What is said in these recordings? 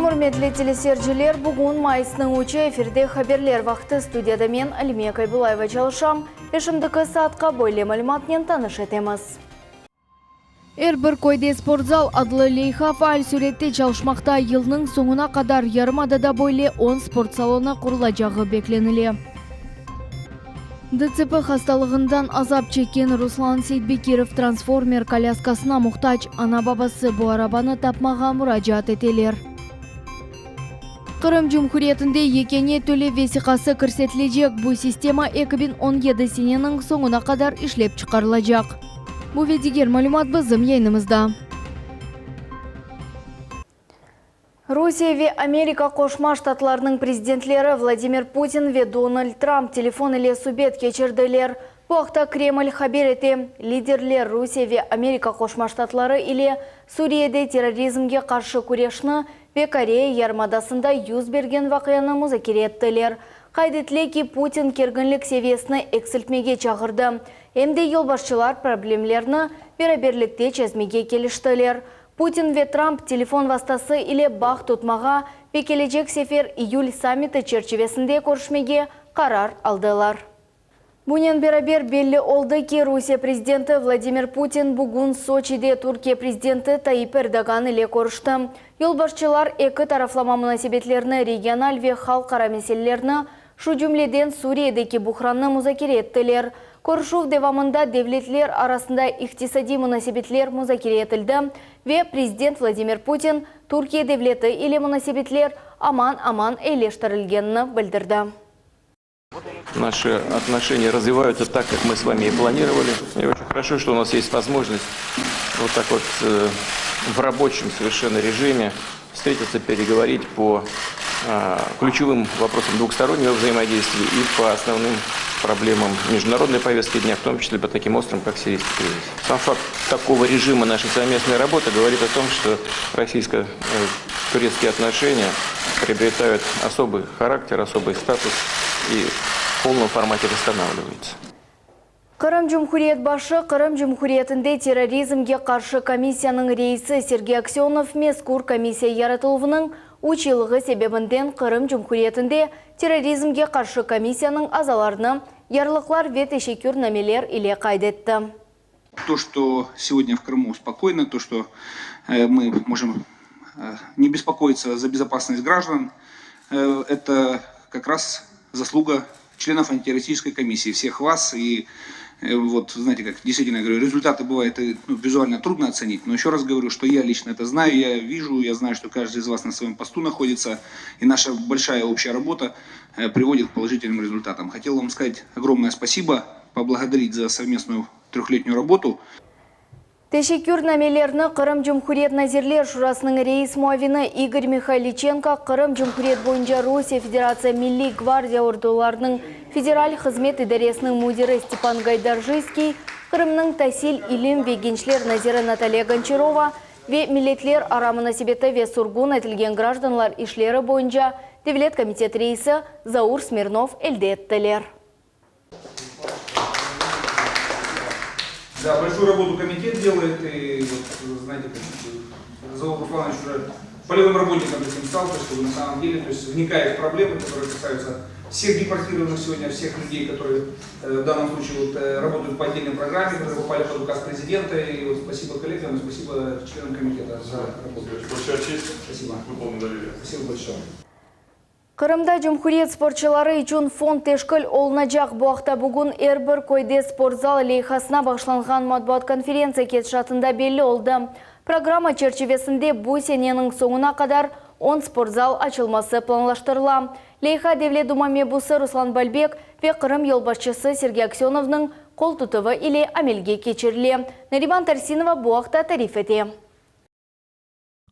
Ürmetli teleseyirciler, bugün mayısnıñ üçü, efirde Haberler vaqtı, studiyada men, Alimiye Kaybulayeva çalışam ve şimdiki saatqa böyle malümatnen tanış etemiz. Er bir köyde sportzal adlı leyha faal sürette çalışmaqta. Yılnıñ soñuna qadar yarımadada böyle on sport salonı qurulacağı beklenile. DTP hastalığından azap çekken Ruslan Seytbekirov transformer kolâskasına muhtac, ana-babası bu arabanı tapmağa muracaat eteler. Qırım Cumhuriyetinde yekâne tölev vesiqası kirsetilecek, bu sistema 2017 seneniñ soñuna qadar işlep çıqarılacaq. Bu ve diger malümat bizim yayınımızda. Rusiye ve Amerika Qoşma Ştatlarınıñ prezidentleri Vladimir Putin ve Donald Trump telefon ile subet keçirdiler. Bu aqta Kreml haber ete. Liderler Rusiye ve Amerika Qoşma Ştatları ile Suriyede terrorizmge qarşı küreşni ve Koreya yarımadasında yüz bergen vaqianı muzakere ettiler. Qayd etile ki, Putin kerginlik seviyesini eksiltmege çağırdı. Em de yolbaşçılar problemlerni beraberlikte çezmege keliştiler. Putin ve Trump telefon vastası ile bağ tutmağa ve kelecek sefer iyül sammiti çerçivesinde körüşmege qarar aldılar. Bunen beraber belli oldı ki, Rusiye prezidenti Vladimir Putin bugün Soçide Türkiye prezidenti Tayyip Erdoğan ile körüşti. Yolbaşçılar eki taraflama munasebetlerni, regional ve halqara meselelerni, şu cümleden Suriyedeki buhrannı muzakere ettiler. Körüşüv devamında devletler arasında iqtisadiy munasebetler muzakere etildi ve prezident Vladimir Putin Türkiye devleti ile munasebetler aman-aman eyileştirilgenini bildirdi. Наши отношения развиваются так, как мы с вами и планировали. И очень хорошо, что у нас есть возможность вот так вот э, в рабочем совершенно режиме встретиться, переговорить по э, ключевым вопросам двухстороннего взаимодействия и по основным проблемам международной повестки дня, в том числе по таким острым, как сирийский кризис. Сам факт такого режима нашей совместной работы говорит о том, что российско-турецкие отношения приобретают особый характер, особый статус и в полном формате восстанавливаются. Qırım Cumhuriyet başı, Qırım Cumhuriyetinde terrorizmge qarşı komissiyanıñ reisi Sergey Aksönov mezkür komissiya yaratıluvınıñ üç yıllığı sebebinden Qırım Cumhuriyetinde terrorizmge qarşı komissiyanıñ azalarını yarlıqlar ve teşekkürnameler ile qayd etti. То, что сегодня в Крыму спокойно, то, что э, мы можем э, не беспокоиться за безопасность граждан, э, это как раз заслуга членов антитеррористической комиссии, всех вас. И вот, знаете, как действительно говорю, результаты бывает ну, визуально трудно оценить, но еще раз говорю, что я лично это знаю, я вижу, я знаю, что каждый из вас на своем посту находится, и наша большая общая работа приводит к положительным результатам. Хотел вам сказать огромное спасибо, поблагодарить за совместную трехлетнюю работу. Teşekkürnamelerni Qırım Cumhuriyet Nazirler Şurasınıñ reis muavini İgor Mihayliçenko, Qırım Cumhuriyet boyunca Rusiye Federatsiya Milliy gvardiya ordularınıñ Federal hızmet idaresiniñ müdiri Stepan Gaydarjiyskiy, Qırımnıñ tasil, ilim ve gençler naziri Natalya Gonçarova ve Milletler ara munasebeti ve sürgün etilgen grajdanlar işleri boyunca Devlet komitet reisi Zaur Smirnov elde ettiler. Да, большую работу комитет делает, и вот, знаете, как Заур Русланович уже полевым работником таким стал, то, чтобы на самом деле, то есть вникая в проблемы, которые касаются всех депортированных сегодня, всех людей, которые э, в данном случае вот, э, работают по отдельной программе, которые попали под указ президента. И вот спасибо коллегам и спасибо членам комитета за работу. Большая честь. Спасибо. Выполнил доверие. Спасибо большое. Qırımda cumhuriyet sportçıları içün fond teşkil olunacaq. Bu aqta bugün Er bir köyde sportzal leyhasına bağışlanğan matbuat konferentsiya ketişatında belli oldı. Programma çerçivesinde bu seneniñ soñuna qadar on sportzal açılması planlaştırıla. Leyha Devlet Duma mebusı Ruslan Balbek ve Qırım yolbaşçısı Sergey Aksönovnıñ qol tutuvı ile amelge keçirile. Nariman Tarsinova bu aqta tarif ete.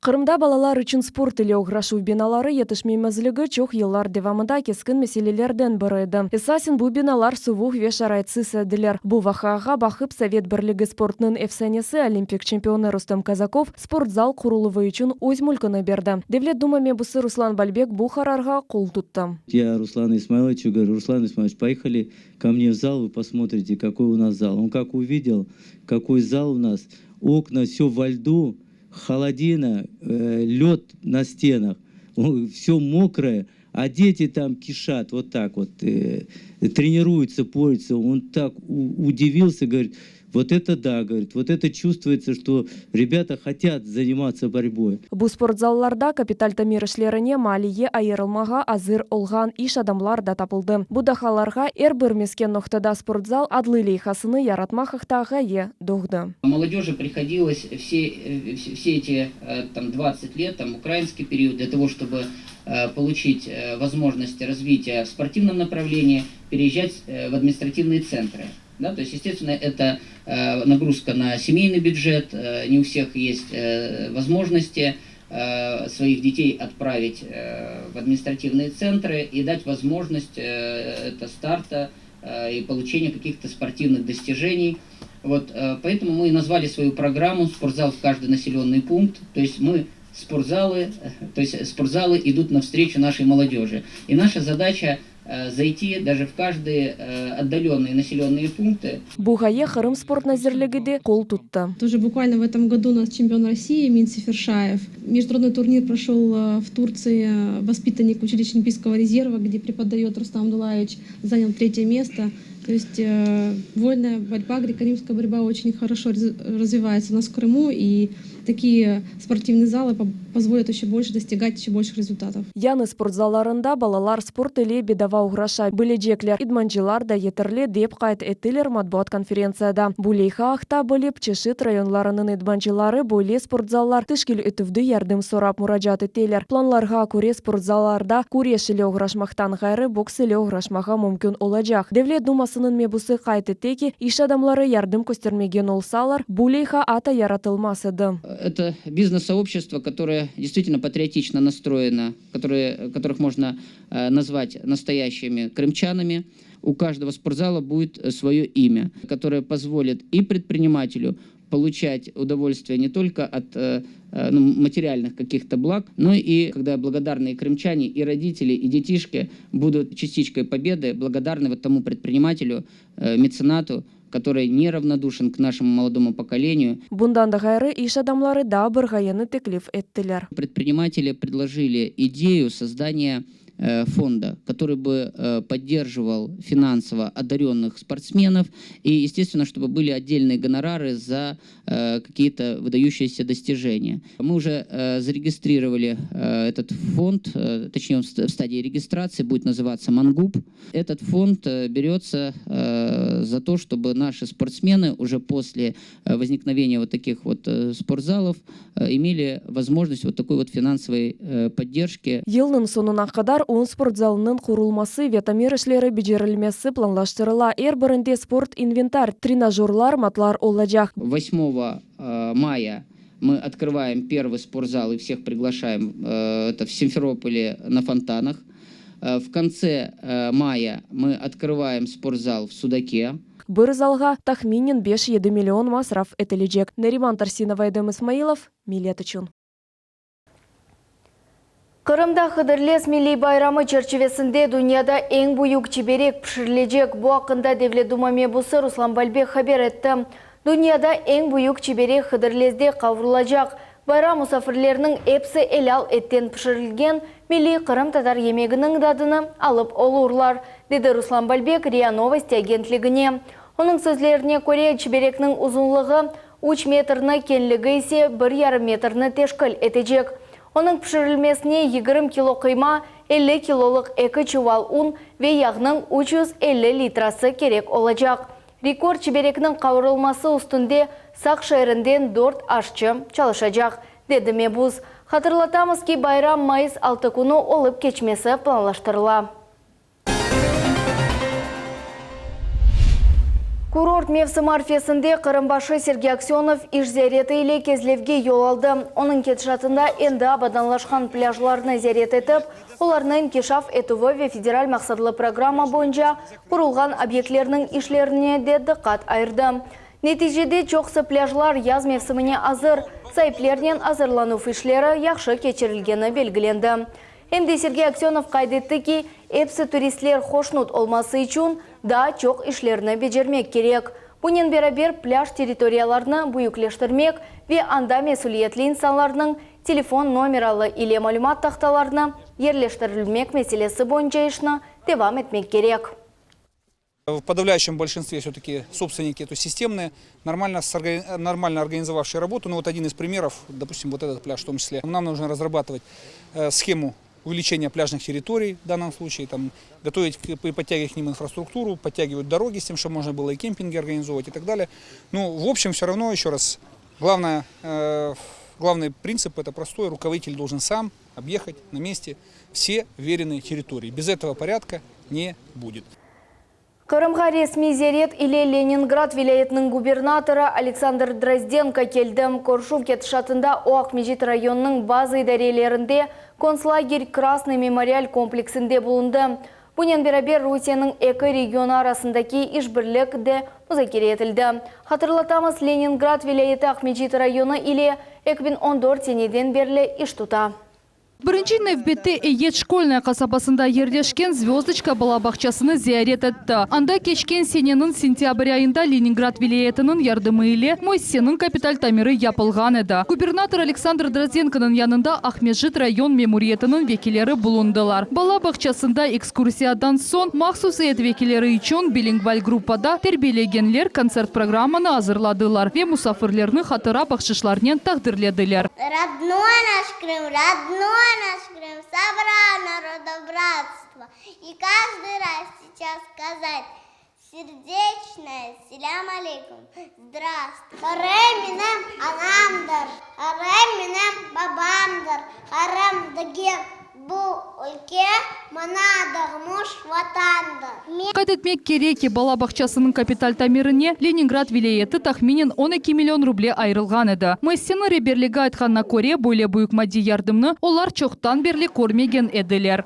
Qırımda balalar içün sport ile oğraşuv binaları yetişmemezligi çoq yıllar devamında keskin meselelerden biri edi. Esasen bu binalar suvuq ve şaraitsiz ediler. Bu vaqiağa baqıp Sovet Birligi sportnıñ efsanesi, olimpik çempionı Rustem Kazakov sportzal quruluvı içün öz mülkini berdi. Devlet Duma mebusı Ruslan Balbek bu qararğa qol tuttı. Я Руслану Исмаиловичу говорю, Руслан Исмаилович, поехали ко мне в зал, вы посмотрите, какой у нас зал. Он как увидел, какой зал у нас, окна, все во льду, холодина, э, лед на стенах. Все мокрое, а дети там кишат вот так вот, э, тренируются, поются. Он так удивился, говорит, вот это да, говорит, вот это чувствуется, что ребята хотят заниматься борьбой. Bu sportzallarda kapital tamir işlerine maliye ayırılmağa azır olğan iş adamlar da tapıldı. Bu dahalarğa er bir mesken noqtada sportzal adlı leyhasını yaratmaq aqta ğaye doğdı. Молодежи приходилось все, э, все эти э, там, 20 лет, там, украинский период, для того, чтобы э, получить возможность развития в спортивном направлении, переезжать в административные центры. Да, то есть, естественно, это э, нагрузка на семейный бюджет, э, не у всех есть э, возможности своих детей отправить в административные центры и дать возможность это старта и получения каких-то спортивных достижений. Вот, поэтому мы и назвали свою программу «Спортзал в каждый населенный пункт». То есть мы спортзалы, то есть спортзалы идут навстречу нашей молодежи. И наша задача Э, зайти даже в каждые э, отдаленные населенные пункты. Bu ğaye Qırım sport nazirligi de qol tuttı. Тоже буквально в этом году у нас чемпион России Эмин Сефершаев. Международный турнир прошел э, в Турции. Воспитанник училища Олимпийского резерва, где преподает Рустам Абдулаевич, занял третье место. То есть э, вольная борьба, греко-римская борьба очень хорошо развивается у нас в Крыму, и такие спортивные залы позволят еще больше достигать еще больших результатов. Yañı sportzallarında balalar sport ile bedava oğraşa bilecekler. İdmancılar da yeterli dep qayd ettiler matbuat konferentsiyada. Bu leyha aqta bilip çeşit rayonlarınıñ idmancıları böyle sportzallar teşkil etüvde yardım sorap muracaat eteler. Planlarğa köre sportzallarda küreş ile oğraşmaqtan ğayrı boks ile oğraşmağa mümkün olacaq. Devlet Dumasınıñ mebusı qayd etti ki, iş adamları yardım köstermegen olsalar, bu leyha atta yaratılmaz edi. Это бизнес-сообщество, которое действительно патриотично настроено, которые, которых можно э, назвать настоящими крымчанами. У каждого спортзала будет свое имя, которое позволит и предпринимателю получать удовольствие не только от э, э, ну, материальных каких-то благ, но и когда благодарные крымчане и родители, и детишки будут частичкой победы, благодарны вот тому предпринимателю, меценату, который неравнодушен к нашему молодому поколению. Bundan da ğayrı iş adamları daa bir ğayeni teklif ettiler. Предприниматели предложили идею создания э, фонда, который бы э, поддерживал финансово одаренных спортсменов и, естественно, чтобы были отдельные гонорары за э, какие-то выдающиеся достижения. Мы уже зарегистрировали этот фонд, точнее он в стадии регистрации, будет называться «Мангуп». Этот фонд берется за то, чтобы наши спортсмены уже после возникновения вот таких вот спортзалов имели возможность вот такой вот финансовой поддержки. Yılnıñ soñuna qadar 10 sportzalınıñ qurulması ve tamir işleri becerilmesi planlaştırıla. Er birinde sport inventar, trenajörlar, matlar olacaq. 8 э, мая мы открываем первый спортзал и всех приглашаем. Э, это в Симферополе на Фонтанах. Э, в конце мая мы открываем спортзал в Судаке. Bir zalğa tahminen 5-7 million masraf etilecek. Neriman Tarsinova, Edem İsmailov, Millet içün. Qırımda Hıdırlez milliy bayramı çerçivesinde dünyada eñ büyük çiberek pişirilecek. Bu aqqında Devlet Duma mebusı Ruslan Balbek haber etti. Dünyada eñ büyük çiberek Hıdırlezde qavurılacaq. Bayram musafirleriniñ episi elâl etten pişirilgen milliy qırımtatar yemeginiñ tadını alıp olurlar, dedi Ruslan Balbek RIA Novosti agentligine. Onıñ sözlerine köre, çiberekniñ uzunlığı üç metrni, keñligi ise bir yarım metrni teşkil etecek. Onıñ pişirilmesine 20 kilo qıyma, 50 kilolıq eki çuval un ve yağnıñ 350 litrası kerek olacaq. Rekord çiberekniñ qavurılması üstünde Saq şeerinden dört aşçı çalışacaq, dedi mebus. Hatırlatamız ki, bayram mayıs 6 künü olıp keçmesi planlaştırıla. Kurort mevsimi arfesinde Qırım başı Sergey Aksönov iş ziyareti ile Kezlevge yol aldı. Onıñ ketişatında endi abadanlaşqan plâjlarnı ziyaret etip, olarnı inkişaf etüvi ve federal maqsatlı programma boyunca qurulğan obyektlerniñ işlerine de diqqat ayırdı. Neticede çoqusı plâjlar yaz mevsimine azır, saiplernen azırlanuv işleri yahşı keçirilgeni belgilendi. Em de Sergey Aksönov qayd etti ki, episi turistler hoşnut olması içün daa çoq işlerni becermek kerek. Bunen beraber plâj territoriyalarını büyükleştirmek ve anda mesüliyetli insanlarnıñ. telefon nomeralı ile malümat tahtalarını yerleştirilmek meselesi boyunca işni devam etmek kerek. В подавляющем большинстве все-таки собственники это системные, нормально, нормально организовавшие работу. Ну вот один из примеров, допустим, вот этот пляж в том числе. Нам нужно разрабатывать схему увеличения пляжных территорий в данном случае, там, готовить и подтягивать к ним инфраструктуру, подтягивать дороги с тем, чтобы можно было и кемпинги организовывать и так далее. Ну, в общем, все равно, еще раз, главное, главный принцип это простой, руководитель должен сам объехать на месте все вверенные территории. Без этого порядка не будет. Qırımğa resmiy ziyaret ile Leningrad vilâyetiniñ gubernatorı Aleksandr Drozdенko keldi. Körüşüv ketişatında o Aqmescit rayonınıñ bazı idarelerinde kontslager Krasnıy memorial kompleksinde bulundı. Bunen beraber Rusiyeniñ eki regionı arasındaki işbirlik de muzakere etildi. Hatırlatamız, Leningrad vilâyeti Aqmescit rayonı ile 2014 seneden berli iş tuta. Birinci nevbette eyyet Şkolnaya qasabasında yerleşken Звездочка bala bağçasını ziyaret etti. Anda keçken seneniñ sentâbr ayında Leningrad vilâyetiniñ yardımı ile müessiseniñ kapital tamiri yapılğan edi. Gubernator Aleksandr Drozdenkonıñ yanında Aqmescit rayon memuriyetiniñ vekilleri bulundılar. Bala bağçasında ekskursiyadan soñ mahsus eyyet vekilleri içün bilingval gruppada terbiyelengenler kontsert programmanı azırladılar ve musafirlerni hatıra bahşışlarnen taqdirlediler. Родной наш Крым, родной наш Крым, собрал народов братство. И каждый раз сейчас сказать сердечное селям алейкум, здравствуй. Qırım menim anamdır, Qırım menim babamdır, Qırım degen bu ülke maña doğmuş vatandır. Qayd etmek kerek ki, bala bağçasınıñ kapital tamirine Leningrad vilâyeti tahminen 12 million ruble ayırılğan edi. Müessiseniñ reberligi aytqanına köre, böyle büyük maddiy yardımnı olar çoqtan berli körmegen ediler.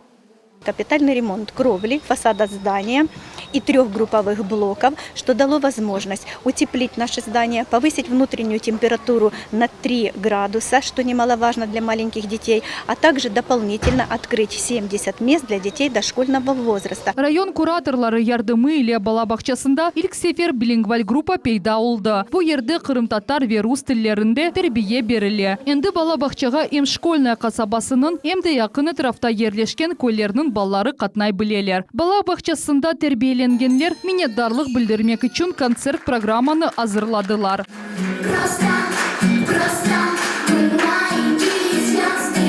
Капитальный ремонт кровли, фасада здания и трех групповых блоков, что дало возможность утеплить наше здание, повысить внутреннюю температуру на 3 градуса, что немаловажно для маленьких детей, а также дополнительно открыть 70 мест для детей дошкольного возраста. Rayon kuratorları yardımı ile bala bağçasında ilk sefer bilingval gruppa peyda oldı. Bu yerde qırımtatar ve rus tillerinde terbiye berile. Endi bala bağçağa em Şkolnaya qasabasınıñ, em de yaqın etrafta yerleşken köylerniñ balaları qatnay bileler. Bala bağçasında terbiyelengenler minnetdarlıq bildirmek içün kontsert programmanı azırladılar. Просто, просто мы маленькие звезды.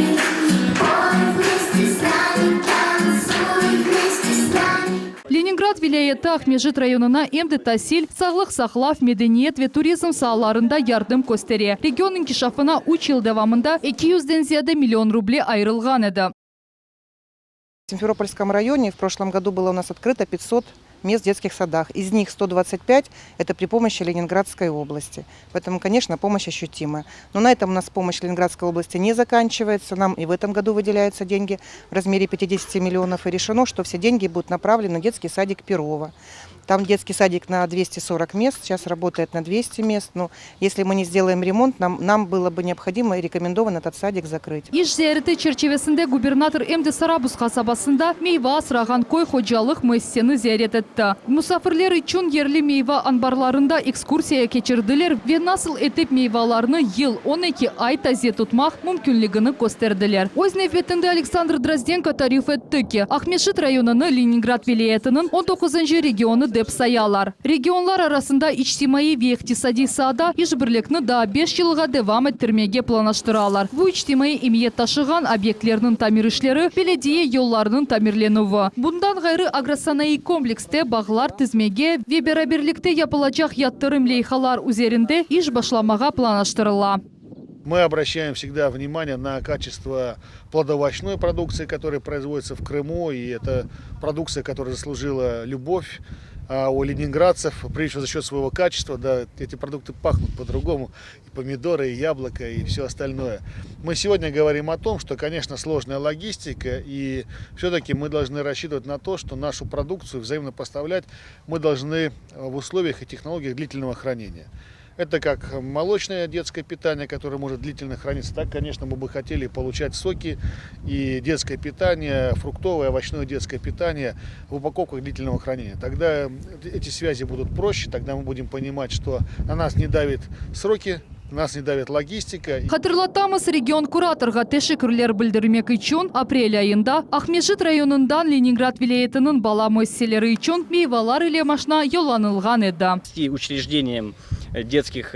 Пой вместе с нами, танцуй вместе с нами. Leningrad vilâyeti Aqmescit rayonına em de tasil, sağlıq saqlav, medeniyet ve turizm saalarında yardım köstere. Region inkişafına 3 yıl devamında 200-den ziyade million ruble ayırılğan edi. В Симферопольском районе в прошлом году было у нас открыто 500 мест в детских садах. Из них 125 – это при помощи Ленинградской области. Поэтому, конечно, помощь ощутимая. Но на этом у нас помощь Ленинградской области не заканчивается. Нам и в этом году выделяются деньги в размере 50 миллионов. И решено, что все деньги будут направлены на детский садик Перова. Там детский садик на 240 мест, сейчас работает на 200 мест. Но если мы не сделаем ремонт, нам было бы необходимо и рекомендовано этот садик закрыть. İş ziyareti çerçivesinde gubernator em de Sarabuz qasabasında meyva asrağan köy hocalıq müessiseni ziyaret etti. Musafirler içün yerli meyva anbarlarında ekskursiya keçirdiler ve nasıl etip meyvalarnı yıl 12 ay taze tutmaq mümkünligini kösterdiler. Öz nevbetinde Aleksandr Drozdenko tarif etti ki, Aqmescit rayonını Leningrad vilâyetiniñ 19 regionı dep sayalar. Regionlar arasında içtimaiy ve iqtisadiy saada işbirlikni daa 5 yılğa devam ettirmege planlaştıralar. Bu içtimaiy emiyet taşığan obyektlerniñ tamir işleri, belediye yollarınıñ tamirlenüvi. Bundan ğayrı agrosanaiy komplekste bağlar tizmege ve beraberlikte yapılacaq yatırım leyhalar üzerinde iş başlamağa planlaştırıla. Мы обращаем всегда внимание на качество плодоовощной продукции, которая производится в Крыму. И это продукция, которая заслужила любовь у ленинградцев, прежде всего за счет своего качества. Да, эти продукты пахнут по-другому, и помидоры, и яблоко, и все остальное. Мы сегодня говорим о том, что, конечно, сложная логистика, и все-таки мы должны рассчитывать на то, что нашу продукцию взаимно поставлять мы должны в условиях и технологиях длительного хранения. Это как молочное детское питание, которое может длительно храниться, так, конечно, мы бы хотели получать соки и детское питание, фруктовое, овощное детское питание в упаковках длительного хранения. Тогда эти связи будут проще, тогда мы будем понимать, что на нас не давит сроки. Нас не давит логистика. Hatırlatamız, region kuratorğa teşekkürler bildirmek içün aprel ayında Aqmescit rayonından Leningrad vilâyetiniñ bala müessiseleri içün meyvalar ile maşna yollanılğan edi. Учреждениям детских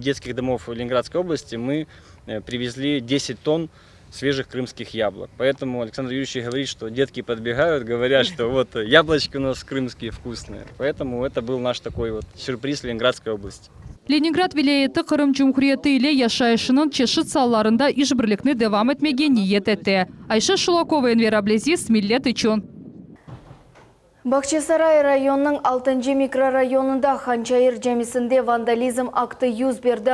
детских домов Ленинградской области мы привезли 10 тонн свежих крымских яблок. Поэтому Александр Юрьевич и говорит, что детки подбегают, говорят, что вот яблочки у нас крымские вкусные. Поэтому это был наш такой вот сюрприз Ленинградской области. Leningrad vilâyeti Qırım Cumhuriyeti ile yaşayışınıñ çeşit saalarında işbirlikni devam etmege niyet ete. Ayşe Şulakova, Enver Ablâziz, Millet içün. Bağçasaray rayonınıñ altıncı mikrorayonında Hançayır camisinde vandalizm aktı yüz berdi.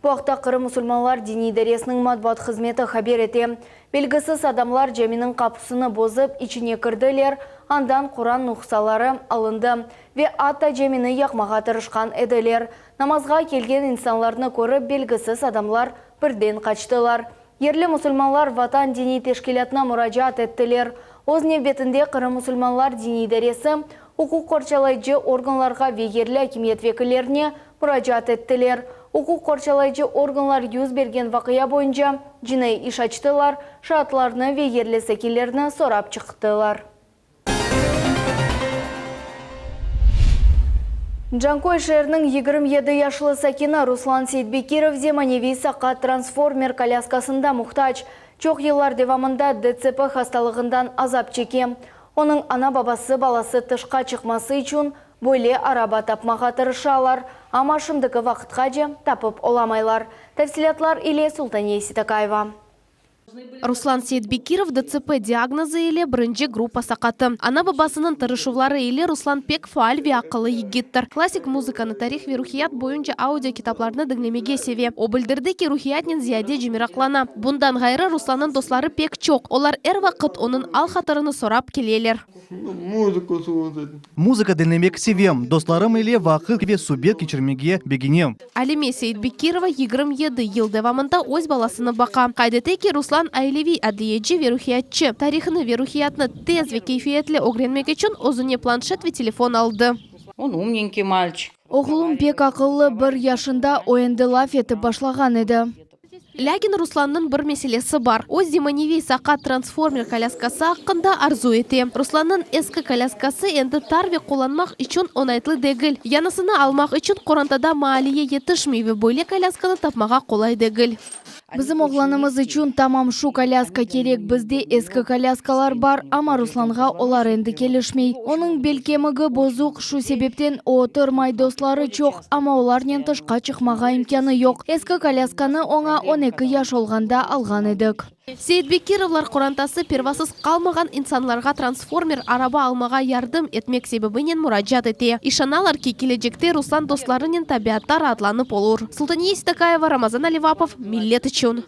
Bu aqta Qırım musulmanlar diniy idaresiniñ matbuat hızmeti haber ete. Belgisiz adamlar caminiñ qapusını bozıp, içine kirdiler, andan Quran nuhsaları alındı ve atta camini yaqmağa tırışqan ediler. Namazğa kelgen insanlarnı körip, belgisiz adamlar birden qaçtılar. Yerli musulmanlar Vatan diniy teşkilâtına muracaat ettiler. Öz nevbetinde Qırım musulmanlar diniy idaresi uquq qorçalayıcı organlarğa ve yerli akimiyet vekillerine muracaat ettiler. Uquq qorçalayıcı organlar yüz bergen vaqia boyunca cinaiy iş açtılar, şaatlarnı ve yerli sakinlerni sorap çıqtılar. Canköy şeeriniñ 27 yaşlı sakini Ruslan Seytbekirov zemaneviy saqat transformer kolâskasında muhtac. Çoq yıllar devamında DTSP hastalığından azap çeke. Onıñ ana-babası balası tışqa çıqması içün böyle araba tapmağa tırışalar, amma şimdiki vaqıtqace tapıp olamaylar. Tafsilâtlar ile Sultaniye Seytakayeva. Ruslan Seytbekirov DTSP diagnozı ile birinci gruppa saqatı. Ana-babasınıñ tırışuvları ile Ruslan pek faal ve aqıllı yigittir. Klassik muzıkanı, tarih ve ruhiyat boyunca audio kitaplarnı diñlemege seve. O bildirdi ki, ruhiyatnen ziyadece meraqlana. Bundan ğayrı, Ruslannıñ dostları pek çoq, olar er vaqıt onıñ al-hatırını sorap keleler. Muzıka diñlemek sevem, dostlarım ile vaqıt ve subet keçirmege begenem. Alime Seytbekirova 27 yıl devamında öz balasını baqa. Qayd ete ki, Ruslan aileviy adliyeci ve ruhiyatçı. Tarihnı ve ruhiyatnı tez ve keyfiyetli ögrenmek içün özüne planşet ve telefon aldı. On umnenkiy malçik. Oğlum pek aqıllı, bir yaşında o endi laf etip başlağan edi. Lâkin Ruslannıñ bir meselesi bar, o, zemaneviy saqat transformer kolâskası aqqında arzu ete. Ruslannıñ eski kolâskası endi tar ve qullanmaq içün oñaytlı degil. Yañısını almaq içün qorantada maliye yetişmey ve böyle kolâskanı tapmağa qolay degil. Bizim oğlanımız içün tamam şu kolâska kerek. Bizde eski kolâskalar bar, amma Ruslanğa olar endi kelişmey. Onıñ bel kemigi bozuq, şu sebepten o oturmay, dostları çoq, amma olarnen tışqa çıqmağa imkânı yoq. Eski kolâskanı oña 12 yaş olğanda alğan edik. Seyitbekirovlar qorantası pervasız qalmağan insanlarğa transformer araba almağa yardım etmek sebebinen muracaat ete. İşanalar ki, kelecekte Ruslan dostlarınen tabiatta raatlanıp olur. Sultaniye Seytakayeva, Ramazan Alivapov, Millet içün.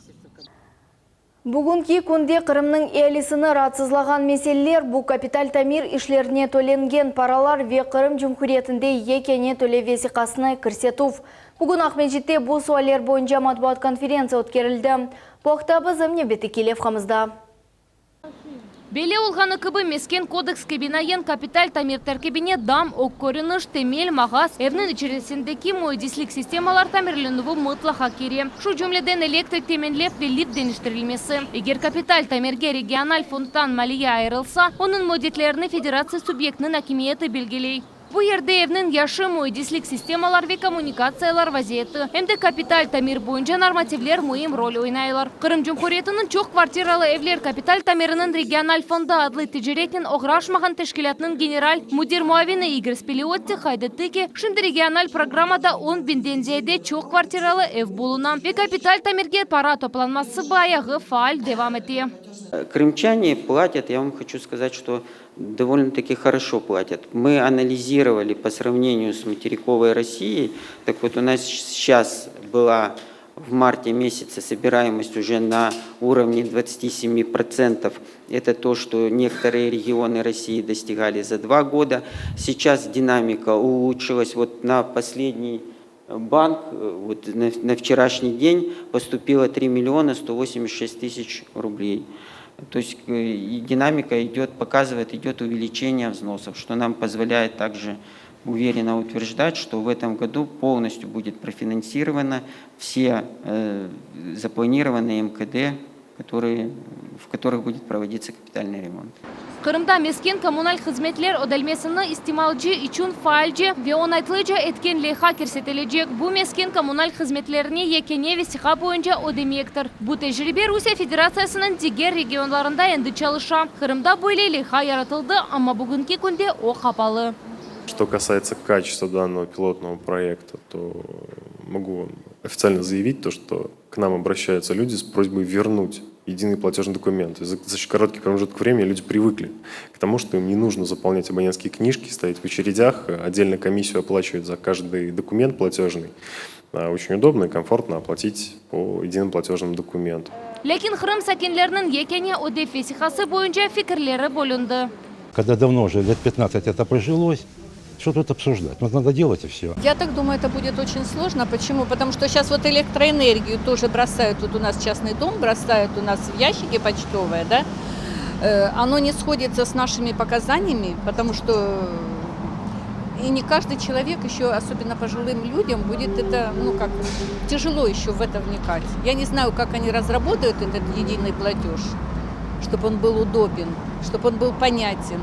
Bugünki künde Qırımnıñ ealisini raatsızlağan meseleler, bu kapital tamir işlerine tölengen paralar ve Qırım Cumhuriyetinde yekâne tölev vesiqasını kirsetüv. Bugün Aqmescitte bu sualler boyunca matbuat konferentsiya ötkerildi. Bu aqta bizim nevbetteki levhamızda. Belli olğanı kibi, Mesken kodekske binaen, kapital tamir terkibine dam, ög körüniş, temel, mağaz, evniñ içerisindeki müendislik sistemalar tamirlenüvi mıtlaqa kire. Şu cümleden elektrik teminlev ve lift deñiştirilmesi. Eger kapital tamirge regional fondtan maliye ayırılsa, onıñ müddetlerini federatsiya subyektiniñ akimiyeti belgiley. Bu yerde evniñ yaşı, müendislik sistemalar ve kommunikatsiyalar vaziyeti, em de kapital tamir boyunca normativler müim rol oynaylar. Qırım Cumhuriyetiniñ çoq kvartiralı evler kapital tamiriniñ regional fondu adlı ticaretnen oğraşmağan teşkilâtnıñ general müdir muavini İgor Speliotti qayd etti ki, şimdi regional programmada on biñden ziyade çoq kvartiralı ev buluna ve kapital tamirge para toplanması bayağı faal devam ete. Krımçane platят, я вам хочу сказать, что довольно-таки хорошо платят. Мы анализировали по сравнению с материковой Россией, так вот у нас сейчас была в марте месяце собираемость уже на уровне 27%. Это то, что некоторые регионы России достигали за два года. Сейчас динамика улучшилась. Вот на последний банк вот на, на вчерашний день поступило 3 миллиона 186 тысяч рублей. То есть и динамика идет, показывает, идет увеличение взносов, что нам позволяет также уверенно утверждать, что в этом году полностью будет профинансировано все э, запланированные МКД, которые, в которых будет проводиться капитальный ремонт. Qırımda mesken kommunal hızmetler ödelmesini istimalcı içün faalce ve oñaytlıca etken leyha kirsetilecek. Bu mesken kommunal hızmetlerine yekâne vesiqa boyunca ödemektir. Bu tecribe Rusiye Federatsiyasınıñ diger regionlarında endi çalışa. Qırımda böyle leyha yaratıldı, amma bugünki künde o qapalı. Что касается качества данного пилотного проекта, то могу вам официально заявить то, что к нам обращаются люди с просьбой вернуть единый платежный документ. За, за короткий промежуток времени люди привыкли к тому, что им не нужно заполнять абонентские книжки, стоять в очередях, отдельно комиссию оплачивать за каждый документ платежный. Очень удобно и комфортно оплатить по единому платежному документу. Lâkin Qırım sakinleriniñ yekâne ödev vesiqası boyunca fikirleri bölündi. Когда давно уже, лет 15 это прижилось, что тут обсуждать? Вот надо делать и все. Я так думаю, это будет очень сложно. Почему? Потому что сейчас вот электроэнергию тоже бросают. Вот у нас частный дом бросают у нас в ящики почтовые, да? Э, оно не сходится с нашими показаниями, потому что и не каждый человек еще, особенно пожилым людям, будет это, ну как, тяжело еще в это вникать. Я не знаю, как они разработают этот единый платеж, чтобы он был удобен, чтобы он был понятен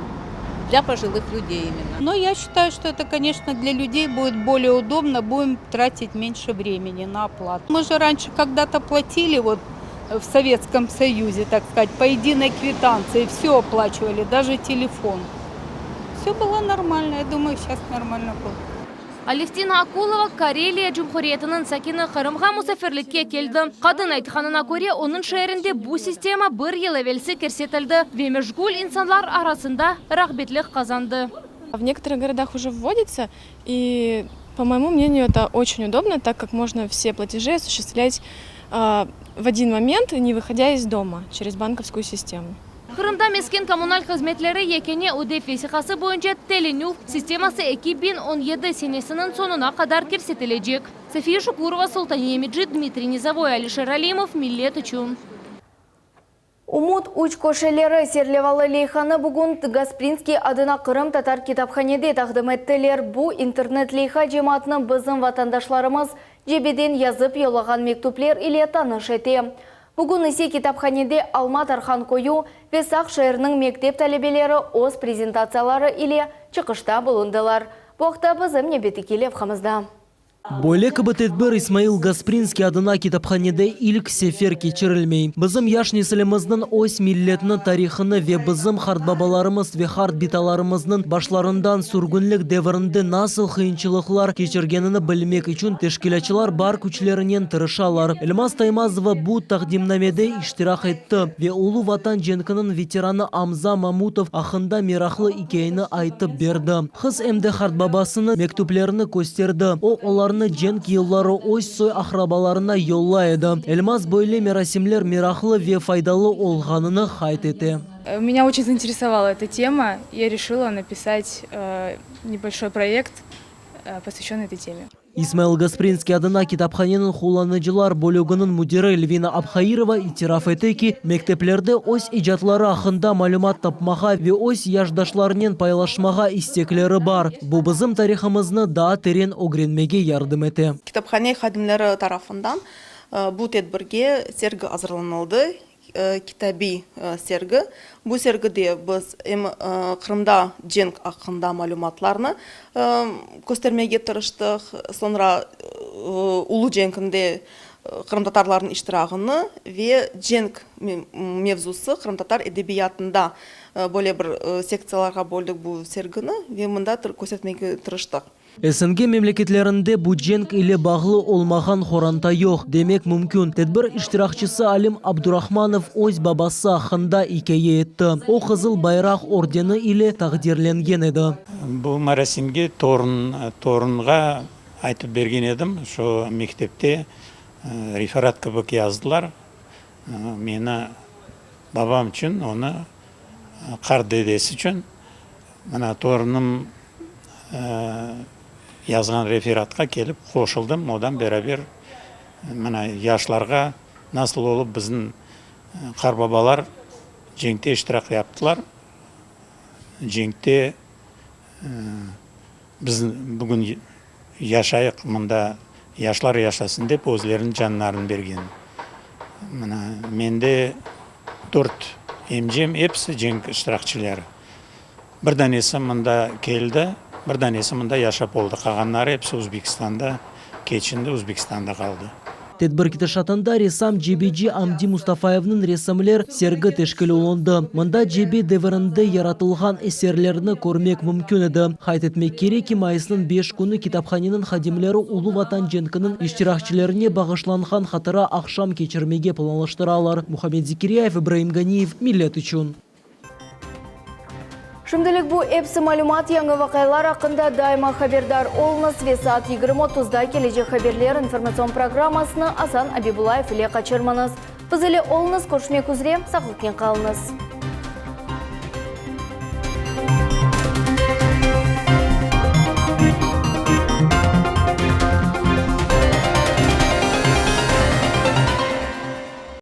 для пожилых людей именно. Но я считаю, что это, конечно, для людей будет более удобно, будем тратить меньше времени на оплату. Мы же раньше когда-то платили вот в Советском Союзе, так сказать, по единой квитанции, все оплачивали, даже телефон. Все было нормально, я думаю, сейчас нормально будет. Алевтина Акулова Карелия Cumhuriyetiniñ sakini Qırımğa musafirlikke keldi. Qadın aytqanına köre, onıñ şeerinde bu sistema bir yıl evelsi kirsetildi ve meşğul insanlar arasında rağbetlik qazandı. В некоторых городах уже вводится, и, по моему мнению, это очень удобно, так как можно все платежи осуществлять в один момент, не выходя из дома, через банковскую систему. Qırımda mesken kommunal hızmetleri yekâne ödev vesiqası boyunca tölenüv sisteması 2017 senesiniñ soñuna qadar kirsetilecek. Safiye Şukurova, Sultaniye Mecit, Dmitriy Nizovoy, Alişer Alimov, Millet içün. Ümüt üç köşeleri serlevalı leyhanı bugün Gasprinskiy adına qırımtatar kitaphanede taqdim ettiler. Bu internet leyha cemaatnı bizim vatandaşlarımız cebeden yazıp yollağan mektüpler ile tanış ete. Bugün ise kitaphanede Alma Tarhan köyü ve Saq şeeriniñ mektep talebeleri öz prezentatsiyaları ile çıqışta bulundılar. Bu aqta bizim nevbetteki levhamızda. Böyle kibi tedbir İsmail Gasprinskiy adına kitaphanede ilk sefer keçirilmey. Bizim yaş nesilimizniñ öz milletini, tarihını ve bizim qartbabalarımız ve qartbitalarımıznıñ başlarından sürgünlik devirinde nasıl qıyınçılıqlar keçirgenini bilmek içün teşkilâtçılar bar küçlerinen tırışalar. Elmaz Taymazova bu taqdimnamede iştirak etti ve Ulu Vatan cenkiniñ veteranı Amza Mamutov aqqında meraqlı ikâyeni aytıp berdi. Qız em de qartbabasınıñ mektüplerini kösterdi, o, olarnı cenk yılları öz soy-aqrabalarına yollay edi. Elmaz böyle merasimler meraqlı ve faydalı olğanını qayd ete. Меня очень заинтересовала эта тема, я решила написать небольшой проект, посвященный этой теме. İsmail Gasprinskiy adına kitaphaneniñ qullanıcılar bölüginiñ müdiri Elvina Abhairova itiraf ete ki, mekteplerde öz ecatları aqqında malümat tapmağa ve öz yaşdaşlarınen paylaşmağa istekleri bar. Bu bizim tarihımıznı daa teren ögrenmege yardım ete. Kitaphane hadimleri tarafından bu tedbirge sergi azırlanıldı, kitabiy sergi. Bu sergide biz em Qırımda cenk aqqında malümatlarnı köstermege tırıştıq, soñra Ulu cenkinde qırımtatarlarnıñ iştirağını ve cenk mevzusı qırımtatar edebiyatında böyle bir sektsiyalarğa böldik bu sergini ve mında köstermege tırıştıq. SNG memleketlerinde bu cenk ile bağlı olmağan qoranta yoq, demek mümkün. Tedbir iştirakçisi Alim Abdurahmanov öz babası aqqında ikâye etti. O, Qızıl Bayraq ordeni ile taqdirlengen edi. Bu merasimge torun, torunğa aytıp bergen edim, şu mektepte referat kibi yazdılar. Meni babam içün, onı qart dedesi içün. Mına torunım yazğan referatqa kelip qoşuldım, odan beraber mına yaşlarğa nasıl olıp bizim qartbabalar. Cenkte iştirak yaptılar. Cenkte biz bugün yaşayıq, mında yaşlar yaşasın dep özleriniñ canlarını bergen. Mına mende dört emcem, episi cenk iştirakçileri. Bir danesi mında keldi, bir danesi mında yaşap oldı. Qalğanları episi Özbekistanda keçindi, Özbekistanda qaldı. Tedbir ketişatında ressam cebeci Amdi Mustafayevniñ resimler sergi teşkil olundı. Mında cebe devirinde yaratılğan eserlerni körmek mümkün edi. Qayd etmek kerek ki, mayısnıñ beş künü kitaphaneniñ hadimleri Ulu Vatan cenkiniñ iştirakçilerine bağışlanğan hatıra aqşam keçirmege planlaştıralar. Muhammed Zekiryayev, İbraim Ganiyev, Millet içün. Şimdilik bu episi malümat, yañı vaqialar aqqında daima haberdar oluñız ve saat 20 otuzda kelecek haberler informatsion programmasını Asan Abibullayev ile qaçırmañız. Biz ile oluñız, körüşmek üzre, sağlıqnen qalıñız.